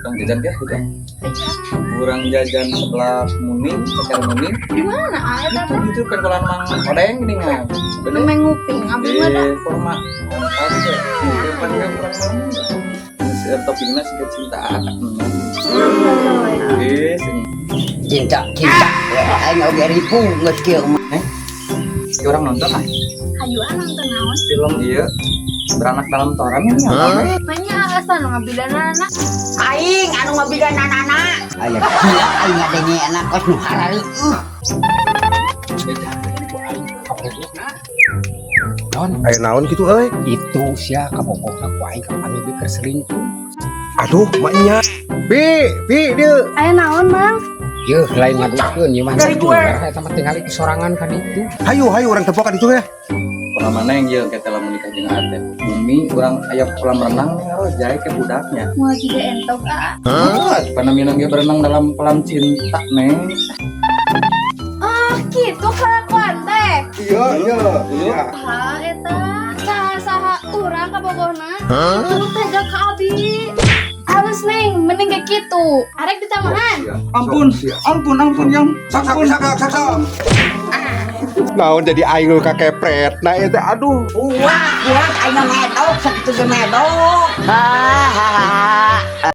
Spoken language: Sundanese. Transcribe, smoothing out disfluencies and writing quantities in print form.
Urang jajan ya gitu. Urang jajan sebelah Muning, ceker Muning. Di mana aya Itu teh? Itu pengkolan Mang Odeng gini ngan. Nu nguping abdi mah da. Forma. Mantap ya. Nguping kan urang mah. Si toppingna sih kecintaan. Sing Cinta cinta. Aing oge ripuh geus kieu mah. Si urang nonton ah. Hayu ah, nonton naon? Film ieu, Beranak Dalam Toren ini apa? Banyak alasan nu ngabidanana. Aing anu ngabidanana. Aya gila aing ngadenge anak kos nu harareueuh. Aing kabogohna. Don, Aya naon gitu euy? Itu sia kabogohna ku aing kapanggih keur selingkuh. Aduh, maknya. Bi, bi dieu. Aya naon, Mang? Yeuh, lain ngadukeun ieu mah. Dari gue. Eta mah tingali ku sorangan kan itu. Hayu, hayu urang tepokan itu ya. Pengalaman yang ieu kita lamun nikah jeung Atep. Bumi urang aya kolam renang ngarojay ke budaknya. Moal juga entok ah. Ah, panamina ge berenang dalam kolam cinta, Neng. Ah, gitu kelakuan teh. Iya. Iya. Ha eta saha-saha urang kabogohna. Itu tega ka abi. Halus, Neng, mending kayak gitu. Arek ditambahan. Ampun, ampun, ampun yang Sok sok sok sok sok. Naon jadi aing nu kakepret. Nah eta aduh. Wah, kuat aing mah medok sakitu ge medok. Ha ha ha.